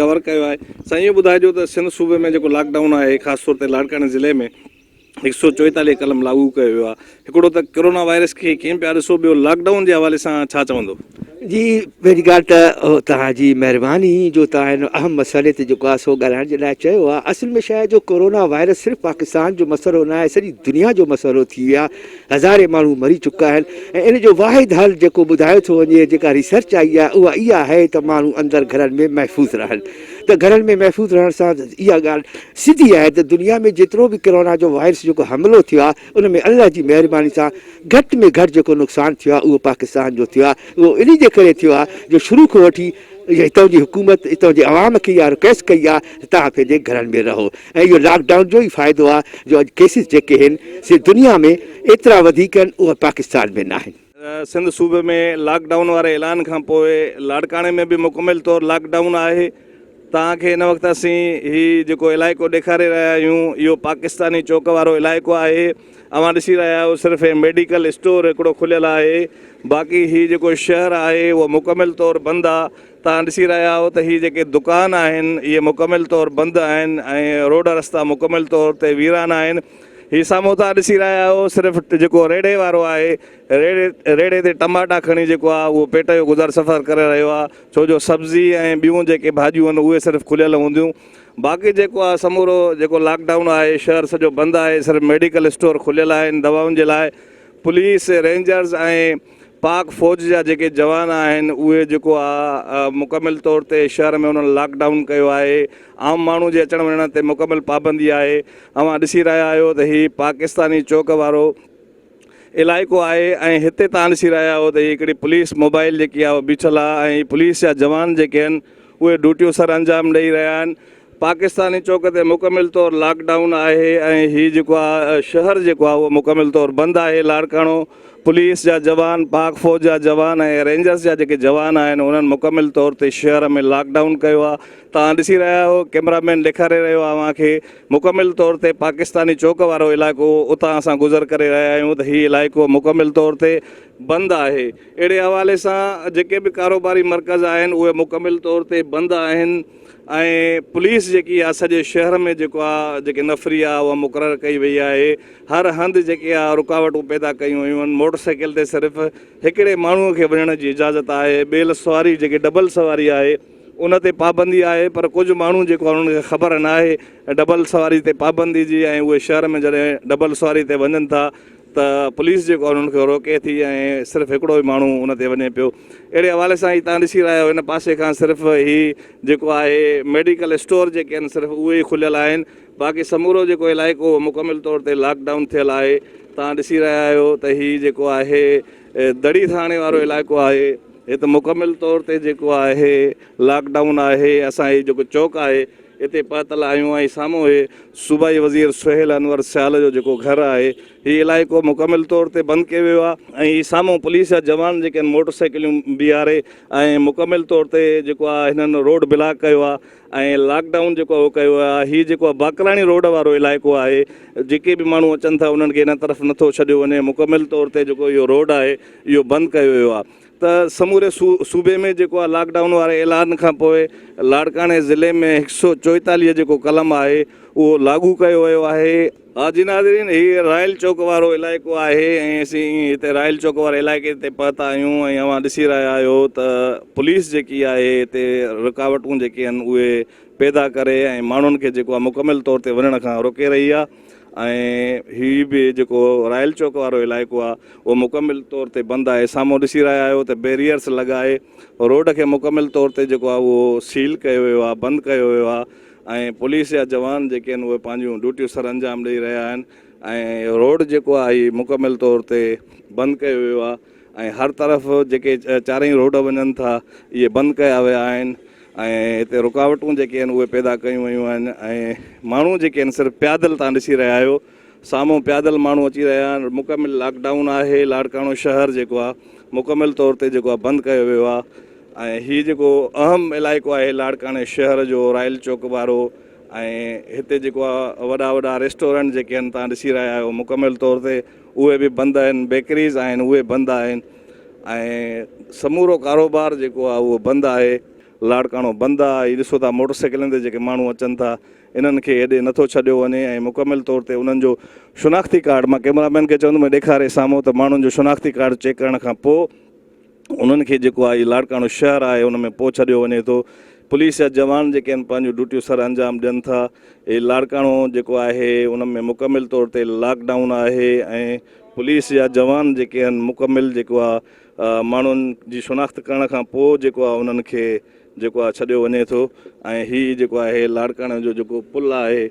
ڪور ڪيو آهي سائين اهو ٻڌائجو ته سنڌ صوبي ۾ جيڪو لاڪ ڊائون آهي خاص طور تي لاڙڪاڻي ضلعي ۾ 144 قلم لاڳو ڪيو ويو آهي هڪڙو ته ڪرونا وائرس کي ڪيئن پيا ڏسو ٻيو لاڪ ڊائون جي حوالي سان ڇا چوندو؟ جي پهرين ڳالهه ته توهان جي مهرباني جو توهان هن اهم مسئلي تي جيڪو آهي سو ڳالهائڻ جي لاء چيو آهي اصل ۾ ڇا آهي جو ڪورونا وائرس صرف پاڪستان جو مسئلو نه آهي سڄي دنيا جو مسئلو ٿي ويو آهي هزارين ماڻهو مري چڪا آهن ۽ ان جو واحد حل جيڪو ٻڌايو ٿو وڃي جيڪا ريسرچ آئي آهي اها اها آهي ته ماڻهو اندر گهرن ۾ محفوظ رهن ته گهرن ۾ محفوظ رهڻ سان اها ڳالهه سڌي آهي ته دنيا ۾ جيترو به ڪورونا جو وائرس جيڪو حملو ٿيو آهي ان ۾ الله جي مهرباني سان گهٽ ۾ گهٽ جيڪو نقصان ٿيو آهي اهو پاڪستان جو ٿيو آهي اهو انهي جي ڪري ٿيو آهي جو شروع کان وٺي هتان جي حڪومت هتان جي عوام کي اها رڪويسٽ ڪئي آهي ته توهان پنهنجي گهرن ۾ رهو ۽ اهو لاڪ ڊائون جو ئي فائدو آهي جو اڄ ڪيسز جيڪي آهن سي دنيا ۾ ايترا وڌيڪ آهن اهي پاڪستان ۾ ناهن. سنڌ صوبي ۾ لاڪ ڊائون واري اعلان کان پوء لاڙڪاڻي ۾ به مڪمل طور لاڪ ڊائون آهي توهان کي هن وقت اسين هي جيڪو علائقو ڏيکاري رهيا آهيون اهو پاڪستاني چوڪ وارو علائقو آهي اوهان ڏسي رهيا آهيو صرف هي ميڊيڪل اسٽور هڪڙو کليل آهي باقي هي جيڪو شهر آهي اهو مڪمل طور بند آهي توهان ڏسي رهيا آهيو ته هي جيڪي دڪان آهن اهي مڪمل طور بند آهن ۽ روڊ رستا مڪمل طور تي ويران آهن هي سامهون توهان ڏسي رهيا آهيو صرف جيڪو ريڙهي وارو آهي ريڙهي ريڙهي تي ٽماٽا کڻي جيڪو آهي اهو پيٽ جو گذر سفر ڪري رهيو آهي ڇو جو سبزي ۽ ٻيون جيڪي ڀاڄيون آهن اهي صرف کليل هونديون باقي جيڪو آهي سمورو جيڪو لاڪ ڊائون آهي شهر سڄو بند آهي صرف ميڊيڪل اسٽور کليل آهن دوائن جي لاء پوليس رينجرز ۽ پاڪ فوج جا جيڪي جوان آهن اهي جيڪو آ مڪمل طور تي شهر ۾ انهن لاڪ ڊائون ڪيو آهي عام ماڻهو جي اچڻ وڃڻ تي مڪمل پابندي آهي اوهان ڏسي رهيا آهيو ته هي پاڪستاني چوڪ وارو علائقو آهي ۽ هتي توهان ڏسي رهيا آهيو ته هي هڪڙي پوليس موبائل جيڪي آهي بيٺل آهي ۽ پوليس جا جوان جيڪي آهن اهي ڊيوٽيون سر انجام ڏئي رهيا آهن پاڪستاني چوڪ تي مڪمل طور لاڪ ڊائون آهي ۽ هي جيڪو آهي شهر جيڪو آهي اهو مڪمل طور بند آهي لاڙڪاڻو پوليس جا جوان پاڪ فوج جا جوان ۽ رينجرز جا جيڪي جوان آهن انهن مڪمل طور تي شهر ۾ لاڪ ڊائون ڪيو آهي توهان ڏسي رهيا آهيو ڪيمرا مين ڏيکاري رهيو آهي اوهان کي مڪمل طور تي پاڪستاني چوڪ وارو علائقو اتان اسان گذر ڪري رهيا آهيون ته هي علائقو مڪمل طور تي بند آهي اهڙي حوالي سان جيڪي به ڪاروباري مرڪز آهن اهي مڪمل طور تي بند آهن ۽ پوليس جيڪي آ سڄي شهر ۾ جيڪو آ جيڪي نفري آ اها مقرر ڪئي وئي آهي هر هنڌ جيڪي آ رڪاوٽون پيدا ڪيون ويون آهن موٽر سائيڪل تي صرف هڪڙي ماڻهو کي وڃڻ جي اجازت آهي ٻيل سواري جيڪي ڊبل سواري آهي ان تي پابندي آهي پر ڪجهه ماڻهو جيڪو آ انهن کي خبر ناهي ڊبل سواري تي پابندي جي ۽ اهي شهر ۾ جڏهن ڊبل سواري تي وڃن ٿا ته پوليس جيڪو آهي انهن کي روڪي ٿي ۽ صرف هڪڙو ئي ماڻهو ان تي وڃي پيو اهڙي حوالي سان هي تان ڏسي رهيا آهيو هن پاسي کان صرف هي جيڪو آهي ميڊيڪل اسٽور جيڪي آهن صرف اهي ئي کليل آهن باقي سمورو جيڪو علائقو مڪمل طور تي لاڪ ڊائون ٿيل آهي تان ڏسي رهيا آهيو ته هي جيڪو آهي دڙي ٿاڻي وارو علائقو آهي هت مڪمل طور تي جيڪو آهي لاڪ ڊائون آهي اسان هي جيڪو چوڪ آهي اتي پهتل آهيون ۽ سامهون هي صوبائي وزير سهيل انور سيال جو جيڪو گهر آهي هي علائقو مڪمل طور تي بند ڪيو ويو آهي ۽ هي سامهون پوليس جا جوان جيڪي آهن موٽر سائيڪليون بيهاري ۽ مڪمل طور تي جيڪو آهي هنن روڊ بلاڪ ڪيو آهي ۽ لاڪ ڊائون جيڪو آهي اهو ڪيو ويو آهي هي جيڪو آهي باقراڻي روڊ وارو علائقو آهي جيڪي به ماڻهو اچن ٿا انهن کي هن طرف نٿو ڇڏيو وڃي مڪمل طور تي جيڪو اهو روڊ آهي اهو بند ڪيو ويو آهي ته سموري صوبي ۾ جيڪو آهي لاڪ ڊائون واري اعلان کان پوء لاڙڪاڻي ضلعي ۾ هڪ سئو چوئيتاليهه جيڪو قلم آهي اهو لاڳو ڪيو ويو آهي. ها جي ناظرين هي رائل چوڪ وارو علائقو آهي ۽ اسين هتي رائل چوڪ واري علائقي تي پهتا آهيون ۽ اوهان ڏسي رهيا آهيو ته پوليس جيڪي آهي هتي رڪاوٽون جيڪي آهن اهي پيدا ڪري ۽ ماڻهن کي جيڪو آهي مڪمل طور تي وڃڻ کان روڪي رهي آهي ۽ هي به جيڪو رائل چوڪ وارو علائقو آهي اهو مڪمل طور تي بند آهي سامهون ڏسي رهيا آهيو ته بيريئرس لڳائي روڊ کي مڪمل طور تي جيڪو آهي اهو سيل ڪيو ويو آهي بند ڪيو ويو آهي ۽ پوليس جا جوان جيڪي آهن اهي پنهنجون ڊيوٽيون سر انجام ڏئي رهيا آهن ۽ روڊ جيڪو آهي هي مڪمل طور تي بند ڪيو ويو آهي ۽ هر طرف جيڪي چارئي روڊ وڃن ٿا اهي بند ڪيا ويا آهن ۽ هتي رڪاوٽون جيڪي آهن اهي پيدا ڪيون ويون آهن ۽ ماڻهو جيڪي آهن صرف پيادل تان ڏسي رهيا آهيو سامهون پيادل ماڻهو اچي رهيا آهن مڪمل لاڪ ڊائون آهي لاڙڪاڻو شهر جيڪو آهي مڪمل طور تي جيڪو آهي بند ڪيو ويو آهي ۽ هي جيڪو اهم علائقو آهي لاڙڪاڻي شهر جو رائل چوڪ وارو ۽ هتي جيڪو آهي وڏا وڏا ريسٽورنٽ جيڪي آهن توهان ڏسي رهيا آهيو مڪمل طور تي اهي به بند آهن بيڪريز آهن اهي بند آهن ۽ سمورو ڪاروبار جيڪو آهي اهو بند آهي لاڙڪاڻو بند آهي هي ڏسو ٿا موٽر سائيڪلن تي جيڪي ماڻهو اچن ٿا انهن کي هيڏي نٿو ڇڏيو وڃي ۽ مڪمل طور تي انهن جو شناختي ڪارڊ مان ڪيمرا مين کي چوندم ڏيکاري سامهون ته ماڻهن جو شناختي ڪارڊ چيڪ ڪرڻ کان پوء انهن کي جيڪو آهي لاڙڪاڻو شهر آهي ان ۾ پوء ڇڏيو وڃي ٿو. پوليس جا جوان جيڪي آهن پنهنجون ڊيوٽيون سر انجام ڏين ٿا. هي لاڙڪاڻو جيڪو آهي ان ۾ مڪمل طور تي لاڪ ڊائون آهي ۽ پوليس جا جوان جيڪي آهن مڪمل جيڪو آهي ماڻهن جي شناخت ڪرڻ کان پوء جيڪو آهي انهن کي جيڪو آهي ڇڏيو وڃي ٿو ۽ هي جيڪو آهي لاڙڪاڻي جو جيڪو پل آهي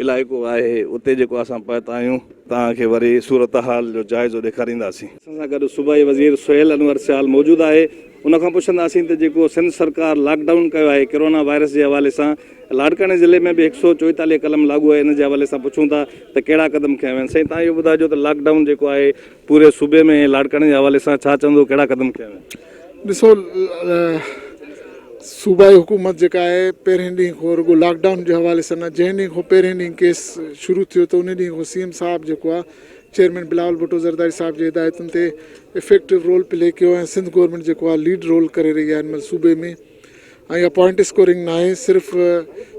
علائقو آهي اتي جيڪو اسان پهتا آهيون توهان کي وري صورتحال جو جائزو ڏيکارينداسين. اسان سان گڏ صوبائي وزير سهيل انور سيال موجود آهي ان کان پڇنداسين ته جيڪو سنڌ سرڪار لاڪ ڊائون ڪيو آهي ڪرونا وائرس جي حوالي سان لاڙڪاڻي ضلعي ۾ به هڪ سئو چوئيتاليهه قلم لاڳو آهي ان جي حوالي سان پڇون ٿا ته ڪهڙا قدم کنيا ويا آهن سائين توهان اهو ٻڌائجو ته لاڪ ڊائون جيڪو آهي پوري صوبي ۾ لاڙڪاڻي جي حوالي سان ڇا چوندو ڪهڙا قدم کنيا ويا آهن. ڏسو صوبائي حڪومت جيڪا آهي پهرين ڏينهن کان رڳو لاڪ ڊائون جي حوالي سان نه جنهن ڏينهن کان پهرين ڏينهن ڪيس شروع ٿيو ته ان ڏينهن کان سي ايم صاحب جيڪو آهي چيئرمين بلاول ڀٽو زرداري صاحب جي هدايتن تي افيڪٽو رول پلي ڪيو ۽ سنڌ گورنمينٽ جيڪو آهي ليڊ رول ڪري رهي آهي هن مهل صوبي ۾ ۽ اها پوائنٽ اسڪورنگ ناهي صرف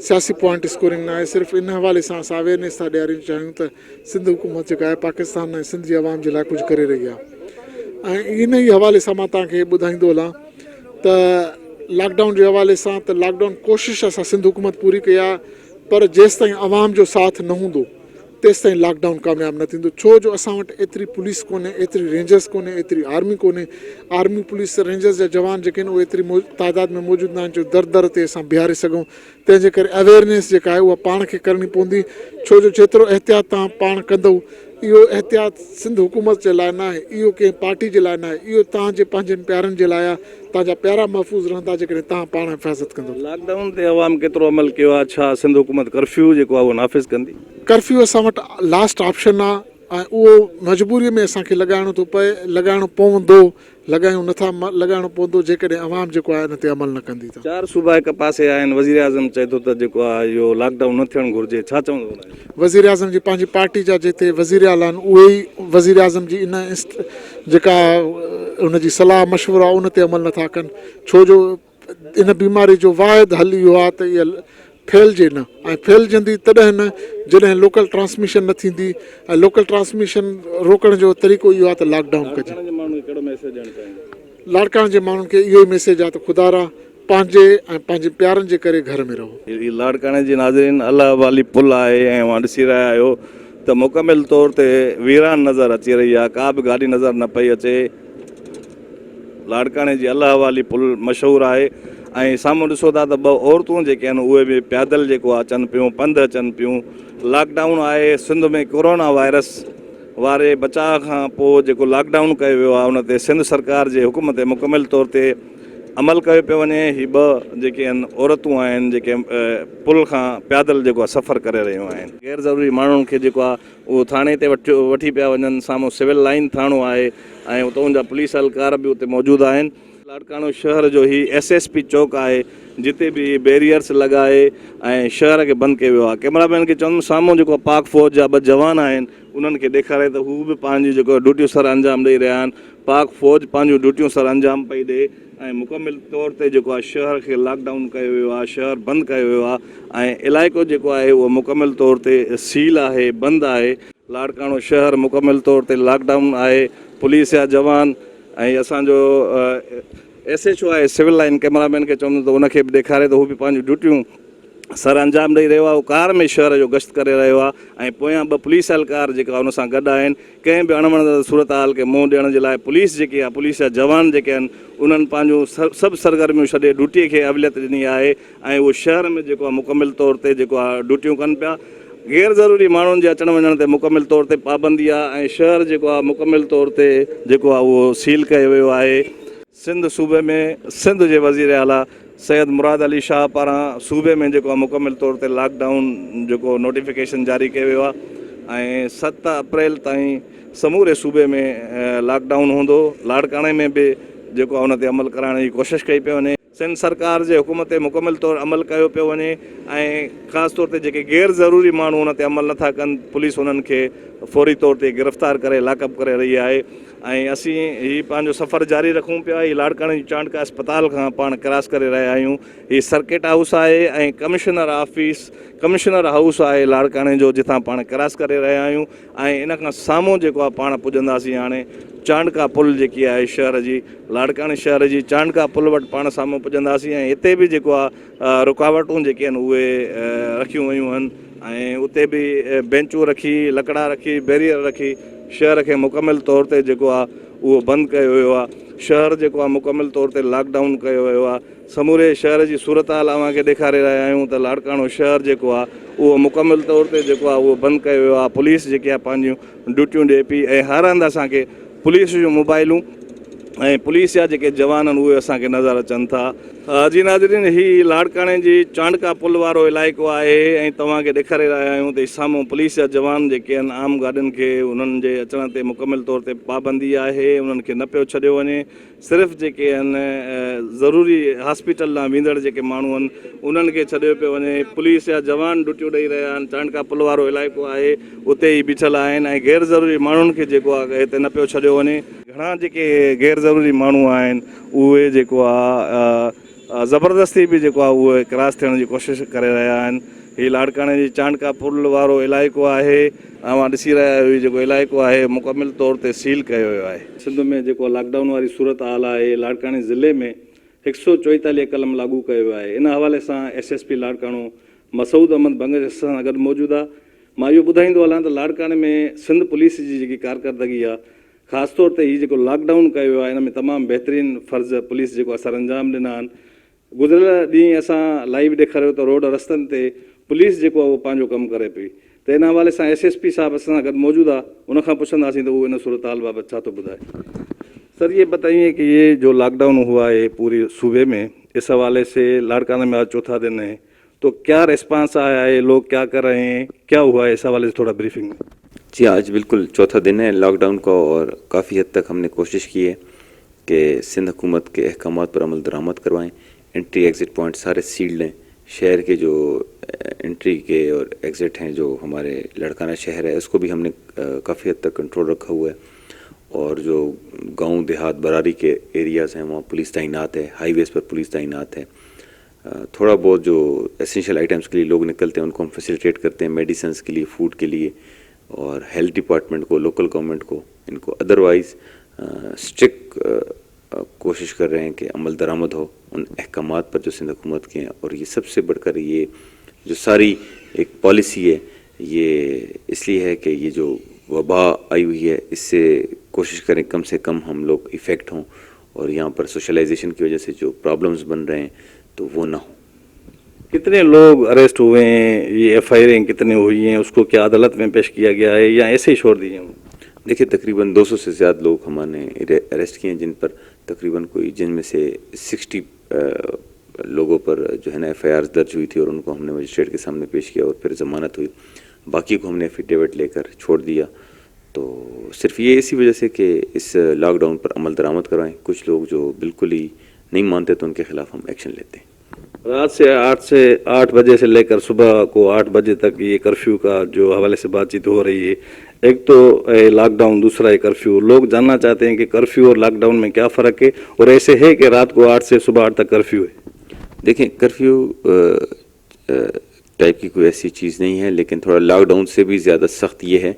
سياسي پوائنٽ اسڪورنگ ناهي صرف ان حوالي سان اسان اويئرنيس ٿا ڏيارڻ چاهيون ته سنڌ حڪومت جيڪا آهي پاڪستان ۽ سنڌ جي عوام جي لاء ڪجهه ڪري رهي آهي ۽ ان ئي حوالي سان مان توهان کي ٻڌائيندو هلان ته لاڪ ڊائون جي حوالي سان ته لاڪ ڊائون ڪوشش اسان سنڌ حڪومت پوري ڪئي آهي پر جيستائين عوام جو ساٿ نه هوندو تيستائين لاڪ ڊائون ڪامياب نه ٿيندو ڇو جو اسان وٽ ايتري پوليس ڪونهي ايتري رينجرز ڪونهي ايتري آرمي ڪونهي آرمي پوليس رينجرز جا جوان جيڪي آهن اهي ايتري تعداد ۾ موجود نه آهن جو در در تي اسان بيهاري سگهون تنهن جي ڪري اويئرنيس جيڪا آهي اها پاڻ کي ڪرڻي پوندي ڇو جو جيترو احتياط توهان پاڻ ڪندؤ اهو احتياط سنڌ حڪومت جي لاء ناهي اهو ڪنهن پارٽي جي لاء ناهي اهو توهان جي پنهنجن پيارن جي لاء آهي توهان جا پيارا محفوظ رهندا جيڪڏهن توهان پاڻ حفاظت ڪندؤ. لاڪ ڊائون تي عوام ڪيترو عمل ڪيو آهي ڇا سنڌ حڪومت ڪرفيو جيڪو آهي اهو نافذ ڪندي؟ ڪرفيو اسان وٽ لاسٽ آپشن آهي ۽ اهو مجبوري ۾ اسان کي لڳائڻو ٿو پئي لڳائڻو پوندو لڳايون نٿا لڳائڻو پوندو جيڪڏهن عوام جيڪو آهي ان تي عمل نه ڪندي ته. چار صوبا هڪ پاسي آهن وزيراعظم چئي ٿو ته جيڪو آهي اهو لاڪ ڊائون نه ٿيڻ گهرجي ڇا چوندو ان لاء؟ وزيراعظم جي پنهنجي پارٽي جا جتي وزيراعليٰ آهن اهي ئي وزيراعظم جي ان جيڪا ان جي صلاح مشورو آهي ان تي عمل نٿا ڪن ڇو جو ان بيماري جو واحد حل اهو آهي ته اها ڦهلجي نه ۽ ڦهلجندي تڏهن نه جڏهن لوڪل ٽرانسميشن نه ٿيندي ۽ لوڪل ٽرانسميشن روڪڻ جو طريقو اهو آهي ته لاڪ ڊائون ڪجي. لاڙڪاڻي جي ماڻهن کي ڪهڙو ميسيج ڏيڻ چاهيندو؟ لاڙڪاڻي جي ماڻهن کي اهو ئي ميسيج آهي ته خدارا پنهنجي ۽ پنهنجي پيارن جي ڪري گهر ۾ رهو. هي لاڙڪاڻي جي ناظرين الله والي پل آهي ۽ اوهان ڏسي رهيا آهيو ته مڪمل طور تي ويران نظر اچي رهي آهي ڪا به گاڏي نظر نه پئي اچي. لاڙڪاڻي جي الله والي پل مشهور آهي ۽ سامهون ڏسو ٿا ته ٻه عورتون جيڪي آهن اهي به پيادل جيڪو آهي اچن پيون پنڌ اچن پيون لاڪ ڊائون آهي سنڌ ۾ ڪورونا وائرس واري بچاء کان پوء جيڪو لاڪ ڊائون ڪيو ويو آهي ان تي سنڌ سرڪار جي حڪم تي مڪمل طور تي عمل ڪيو پيو وڃي هي ٻه جيڪي آهن عورتون آهن جيڪي پل کان پيادل جيڪو آهي سفر ڪري رهيون آهن غير ضروري ماڻهن کي جيڪو آهي اهو ٿاڻي تي وٺي پيا وڃن، سامهون سول لائين ٿاڻو آهي ۽ اتان جا پوليس اهلڪار به اتي موجود آهن. لاڙڪاڻو شهر جو هي ايس ايس پي چوڪ آهي جتي به بيريئرس لڳائي ۽ شهر کي بند ڪيو ويو آهي. ڪئميرا مين کي چوندم سامهون جيڪو پاڪ فوج جا ٻه جوان آهن انهن کي ڏيکاري ته هو به پنهنجون جيڪو ڊيوٽيون سر انجام ڏئي رهيا آهن. پاڪ فوج پنهنجون ڊيوٽيون سر انجام پئي ڏئي ۽ مڪمل طور تي جيڪو آهي شهر کي لاڪ ڊائون ڪيو ويو آهي شهر بند ڪيو ويو آهي ۽ علائقو جيڪو آهي اهو مڪمل طور تي سيل آهي بند آهي. لاڙڪاڻو شهر مڪمل طور تي لاڪ ڊائون آهي پوليس جا جوان ۽ اسان جو ايس ايڇ او آهي سول لائين ڪئميرا مين کي چوندم ته ان کي به ڏيکاري ته هو به پنهنجون ڊيوٽيون سر انجام ڏئي رهيو آهي هو ڪار ۾ شهر جو گشت ڪري رهيو آهي ۽ پويان ٻه پوليس اهلڪار جيڪا ان سان گڏ آهن ڪنهن به اڻوڻندڙ صورتحال کي منهن ڏيڻ جي لاء پوليس جيڪي آهي پوليس جا جوان جيڪي آهن انهن پنهنجون سڀ سرگرميون ڇڏي ڊيوٽي کي اوليت ڏني آهي ۽ اهو شهر ۾ جيڪو آهي مڪمل طور تي جيڪو آهي ڊيوٽيون ڪن پيا غير ضروري ماڻهن جي اچڻ وڃڻ تي مڪمل طور تي پابندي آهي ۽ شهر جيڪو آهي مڪمل طور تي جيڪو آهي اهو سيل ڪيو ويو آهي. سنڌ صوبي ۾ سنڌ جي وزير اعليٰ سيد مراد علي شاهه پاران صوبي ۾ جيڪو آهي مڪمل طور تي لاڪ ڊائون جيڪو نوٽيفڪيشن جاري ڪيو ويو آهي ۽ 7 اپريل تائين سموري صوبي ۾ لاڪ ڊائون هوندو لاڙڪاڻي ۾ به جيڪو آهي ان تي عمل ڪرائڻ جي ڪوشش ڪئي پئي وڃي. سنڌ سرڪار جي حڪم تي مڪمل طور عمل ڪيو پيو وڃي ۽ خاص طور تي جيڪي غير ضروري ماڻهو ان تي عمل نٿا ڪن پوليس انهن کي فوري طور تي گرفتار ڪري لاڪ اپ ڪري رهي آهي ۽ اسين هي پنهنجو سفر جاري رکون پيا هي لاڙڪاڻي جي چانڊڪا اسپتال کان پاڻ ڪراس ڪري رهيا آهيون هي سرڪٽ هائوس آهي ۽ ڪمشنر آفيس ڪمشنر هائوس آهي لاڙڪاڻي جو جتان پاڻ ڪراس ڪري رهيا آهيون ۽ ان کان سامهون جيڪو آهي پاڻ پڄنداسين هاڻي چانڊڪا پل جيڪي آهي شهر جي لاڙڪاڻي شهر جي چانڊڪا پل وٽ پاڻ سامهون پڄنداسين ۽ هتي به جيڪو آهي رڪاوٽون جيڪي آهن اهي رکيون ويون آهن ۽ اتي به بينچون رکي لڪڙا رکي بيريئر رکي شهر کي مڪمل طور تي جيڪو آهي اهو بند ڪيو ويو آهي شهر جيڪو آهي مڪمل طور تي لاڪ ڊائون ڪيو ويو آهي سموري شهر جي صورتحال اوهان کي ڏيکاري رهيا آهيون ته لاڙڪاڻو شهر جيڪو آهي اهو مڪمل طور تي جيڪو آهي اهو بند ڪيو ويو آهي پوليس جيڪي آهي پنهنجيون ڊيوٽيون ڏئي پئي ۽ هر هنڌ اسان کي پوليس جون موبائلون ۽ پوليس جا جيڪي جوان آهن اهي اسان کي نظر اچن ٿا. جي ناظرين هي لاڙڪاڻي جي چانڊڪا پل وارو علائقو آهي ۽ توهان کي ڏيکاري رهيا آهيون ته سامهون پوليس جا جوان جيڪي آهن عام گاڏين کي انهن جي اچڻ تي مڪمل طور تي پابندي آهي انهن کي نه پيو ڇڏيو وڃي صرف جيڪي آهن ضروري هاسپيٽل ڏانهن ويندڙ جيڪي ماڻهو آهن انهن کي ڇڏيو پيو وڃي پوليس جا جوان ڊيوٽيون ڏئي رهيا آهن چانڊڪا پل وارو علائقو آهي اتي ئي بيٺل آهن ۽ غير ضروري ماڻهن کي جيڪو آهي هتي نه پيو ڇڏيو وڃي گهڻا جيڪي غير ضروري ماڻهو آهن اهي جيڪو آهي زبردستي به جيڪو آهي اهي ڪراس ٿيڻ جي ڪوشش ڪري رهيا آهن هي لاڙڪاڻي جي چانڊڪا پل وارو علائقو آهي. اوهان ڏسي رهيا آهيو هي جيڪو علائقو آهي مڪمل طور تي سيل ڪيو ويو آهي. سنڌ ۾ جيڪو لاڪ ڊائون واري صورتحال آهي لاڙڪاڻي ضلعي ۾ هڪ سئو چوئيتاليهه قلم لاڳو ڪيو ويو آهي ان حوالي سان S S P Larkana Masood Ahmed Bangash اسان سان گڏ موجود آهي مان اهو ٻڌائيندو هلان ته لاڙڪاڻي ۾ سنڌ پوليس جي جيڪي ڪارڪردگي آهي خاص طور تي هي جيڪو لاڪ ڊائون ڪيو ويو آهي ان ۾ تمام بهترين فرض پوليس جيڪو آهي سرانجام ڏنا آهن گذريل ڏينهن اسان لائيو ڏيکاريو ته روڊ رستن تي پوليس جيڪو آهي اهو پنهنجو ڪم ڪري پئي ته ان حوالي سان ايس ايس پي صاحب اسان سان گڏ موجود آهي ان کان پڇنداسين ته اهو ان صورتحال بابت ڇا ٿو ٻڌائي. سر ये बताइए कि ये जो लॉकडाउन हुआ है पूरे सूबे में इस हवाले से लाड़काना में आज चौथा दिन है तो क्या रिस्पांस आया है लोग क्या कर रहे हैं क्या हुआ है इस हवाले से थोड़ा ब्रीफिंग। जी आज बिल्कुल चौथा दिन है लॉकडाउन का और काफ़ी हद तक हमने कोशिश की है कि सिंध हुकूमत के अहकाम पर अमल दरामद करवाएँ, एंट्री एग्ज़िट पॉइंट सारे सील लें, शहर के जो एंट्री के और एग्ज़िट हैं जो हमारे लड़काना शहर है उसको भी हमने काफ़ी हद तक कंट्रोल रखा हुआ है और जो गांव देहात बरारी के एरियाज़ हैं वहाँ पुलिस तैनात है, हाईवेज़ पर पुलिस तैनात है। थोड़ा बहुत जो एसेंशियल आइटम्स के लिए लोग निकलते हैं उनको हम फैसिलिटेट करते हैं, मेडिसिन्स के लिए, फूड के लिए और हेल्थ डिपार्टमेंट को, लोकल गवर्नमेंट को, इनको अदरवाइज़ स्ट्रिक्ट कोशिश कर रहे हैं कि अमल दरामद हो उन अहकाम पर जो सिंध हुकूमत के हैं। और ये सबसे बढ़कर ये जो सारी एक पॉलिसी है ये इसलिए है कि ये जो वबा आई हुई है इससे कोशिश करें कम से कम हम लोग इफ़ेक्ट हों और यहाँ पर सोशलाइजेशन की वजह से जो प्रॉब्लम्स बन रहे हैं तो वो ना हो। कितने लोग अरेस्ट हुए हैं, ये एफ I R कितनी हुई हैं, उसको क्या अदालत में पेश किया गया है या ऐसे ही छोड़ दिए हैं? देखिए तकरीबन 200 से ज़्यादा लोग हमने अरेस्ट किए हैं, जिन पर तकरीबन कोई जिनमें से 60 लोगों पर जो है ना एफ I R दर्ज हुई थी और उनको हमने मजिस्ट्रेट के सामने पेश किया और फिर ज़मानत हुई, बाकी को हमने एफिडेविट लेकर छोड़ दिया। तो सिर्फ ये इसी वजह से कि इस लॉकडाउन पर अमल दरामद करवाएँ, कुछ लोग जो बिल्कुल ही नहीं मानते तो उनके ख़िलाफ़ हम एक्शन लेते हैं। रात से 8 बजे से लेकर सुबह को 8 बजे तक ये कर्फ्यू का जो हवाले से बातचीत हो रही है, एक तो लॉकडाउन, दूसरा है कर्फ्यू। लोग जानना चाहते हैं कि कर्फ्यू और लॉकडाउन में क्या फ़र्क है और ऐसे है कि रात को 8 से सुबह 8 तक कर्फ्यू है? देखें कर्फ्यू टाइप की कोई ऐसी चीज़ नहीं है, लेकिन थोड़ा लॉकडाउन से भी ज़्यादा सख्त ये है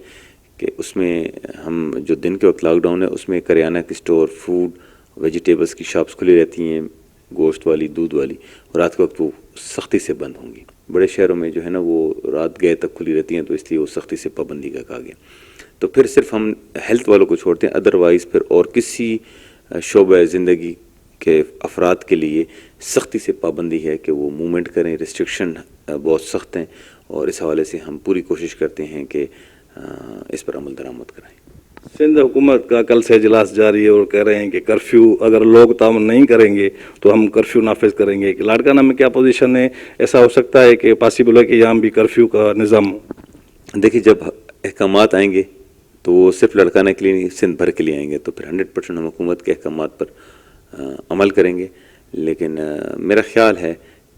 कि उसमें हम जो दिन के वक्त लॉकडाउन है उसमें करियाना के स्टोर, फूड, वेजिटेबल्स की शॉप्स खुली रहती हैं, गोश्त वाली, दूध वाली, और रात के वक्त वो सख्ती से बंद होंगी। बड़े शहरों में जो है ना वो रात गए तक खुली रहती हैं, तो इसलिए वो सख्ती से पाबंदी का कहा गया। तो फिर सिर्फ हम हेल्थ वालों को छोड़ते हैं, अदरवाइज़ फिर और किसी शोबा ज़िंदगी के अफराद के लिए सख्ती से पाबंदी है कि वो मूवमेंट करें। रिस्ट्रिक्शन बहुत सख्त हैं और इस हवाले से हम पूरी कोशिश करते हैं कि इस पर अमल दरामद कराएँ। सिंध हुकूमत का कल से इजलास जारी है और कह रहे हैं कि कर्फ्यू अगर लोग ताउन नहीं करेंगे तो हम कर्फ्यू नाफिज करेंगे। लाड़काना में क्या पोजीशन है? ऐसा हो सकता है कि पॉसिबल है कि यहाँ भी कर्फ्यू का निज़ाम हो? देखिए जब अहकाम आएंगे तो वो सिर्फ लड़काना के लिए नहीं, सिंध भर के लिए आएंगे, तो फिर 100% हम हुकूमत के अहकाम पर अमल करेंगे। लेकिन मेरा ख्याल है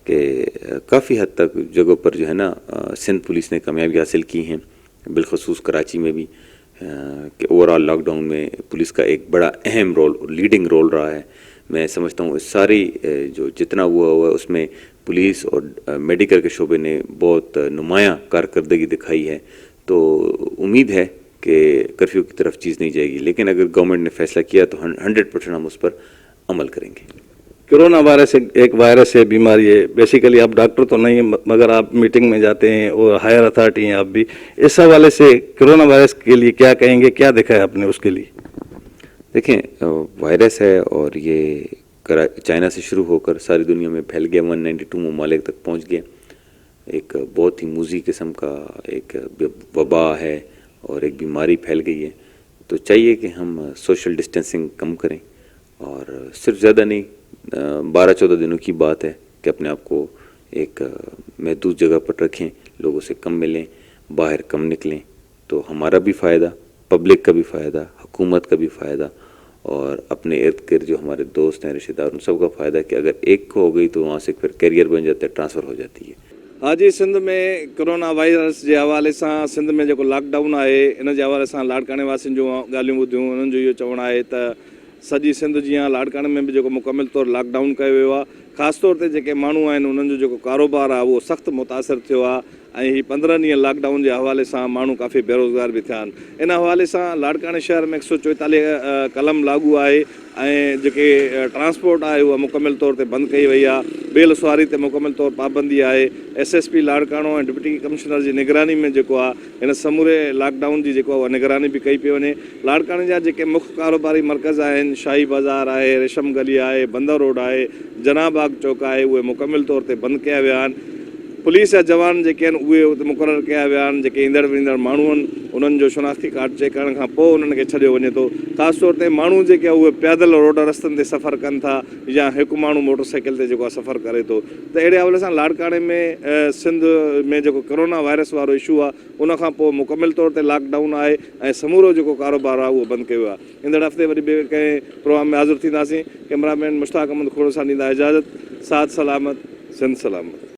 कि काफ़ी हद तक जगहों पर जो है ना सिंध पुलिस ने कामयाबी हासिल की है, बिलखसूस कराची में भी कि ओवरऑल लॉकडाउन में पुलिस का एक बड़ा अहम रोल, लीडिंग रोल रहा है। मैं समझता हूँ इस सारी जो जितना हुआ हुआ है उसमें पुलिस और मेडिकल के शोबे ने बहुत नुमायाँ कारकर्दगी दिखाई है। तो उम्मीद है कि कर्फ्यू की तरफ चीज़ नहीं जाएगी, लेकिन अगर गवर्नमेंट ने फैसला किया तो 100% हम उस पर अमल करेंगे। कोरोना वायरस एक वायरस है, बीमारी है। बेसिकली आप डॉक्टर तो नहीं हैं, मगर आप मीटिंग में जाते हैं और हायर अथॉरिटी हैं आप भी। इस हवाले से कोरोना वायरस के लिए क्या कहेंगे, क्या देखा है आपने उसके लिए? देखें, वायरस है और ये चाइना से शुरू होकर सारी दुनिया में फैल गया, 192 ममालिक तक पहुंच गया। एक बहुत ही मूजी किस्म का एक वबा है और एक बीमारी फैल गई है। तो चाहिए कि हम सोशल डिस्टेंसिंग कम करें और सिर्फ ज़्यादा नहीं, 12-14 दिनों की बात है कि अपने आप को एक महदूद जगह पर रखें, लोगों से कम मिलें, बाहर कम निकलें, तो हमारा भी फ़ायदा, पब्लिक का भी फ़ायदा, हुकूमत का भी फ़ायदा और अपने इर्द गिर्द जो हमारे दोस्त हैं, रिश्तेदार, उन सब का फ़ायदा कि अगर एक को हो गई तो वहाँ से फिर कैरियर बन जाता है, ट्रांसफ़र हो जाती है। हाजी, सिंध में कोरोना वायरस जे हवाले सां सिंध में जेको लॉकडाउन आहे, इन जे हवाले सां लाड़काणे वासियुनि जूं ॻाल्हियूं ॿुधियूं। उन्हनि जो इहो चवणु आहे त सॼी सिंध जीअं लाड़काणे में बि जेको मुकमिल तौर लॉकडाउन कयो वियो आहे। ख़ासि तौर ते जेके माण्हू आहिनि, उन्हनि जो जेको कारोबार आहे उहो सख़्तु मुतासिर थियो आहे ऐं हीउ 15 ॾींहं लॉकडाउन जे हवाले सां माण्हू काफ़ी बेरोज़गार बि थिया आहिनि। इन हवाले सां लाड़काणे शहर में 144 कलम लागू आहे ऐं जेके ट्रांसपोर्ट आहे उहा मुकमिल तौर ते बंदि कई वई आहे। बेल सवारी ते मुकमिल तौर पाबंदी आहे। एस एस पी लाड़काणो ऐं डिप्टी कमिश्नर जी निगरानी में जेको आहे हिन समूरे लॉकडाउन जी जेको आहे उहा निगरानी बि कई पई वञे। लाड़काणे जा जेके मुख्य कारोबारी मर्कज़ आहिनि, शाही बाज़ार आहे, रेशम गली आहे, बंदर रोड आहे, जना बाग चौक आहे, उहे मुकमिल तौर ते बंदि कया विया आहिनि। पुलिस जा जवान जेके आहिनि उहे उते मुक़ररु कया विया आहिनि। जेके ईंदड़ वेंदड़ माण्हू आहिनि, उन्हनि जो शनाख़्ती कार्ड चेक करण खां पोइ उन्हनि खे छॾियो वञे थो। ख़ासि तौर ते माण्हू जेके उहे प्यादल रोड रस्तनि ते सफ़र कनि था या हिकु माण्हू मोटरसाइकिल ते जेको आहे सफ़र करे थो। त अहिड़े हवाले सां लाड़काणे में, सिंध में जेको कोरोना वायरस वारो इशू आहे, उन खां पोइ मुकमिल तौर ते लॉकडाउन आहे ऐं समूरो जेको कारोबार आहे उहो बंदि कयो वियो आहे। ईंदड़ हफ़्ते वरी ॿिए कंहिं प्रोग्राम में हाज़िर थींदासीं। कैमरामैन मुश्ताक अहमद खोड़ो सां ॾींदा इजाज़त। साथ सलामत, सिंध सलामत।